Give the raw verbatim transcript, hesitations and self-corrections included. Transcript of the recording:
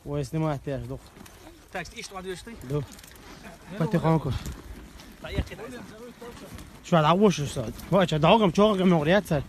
Вай снимать яш дух. Так, иштта ван дешти. Ду. Потихоньку. Поехали. Шо дагвуш сад. Вай ча дагам чогам мог яцар.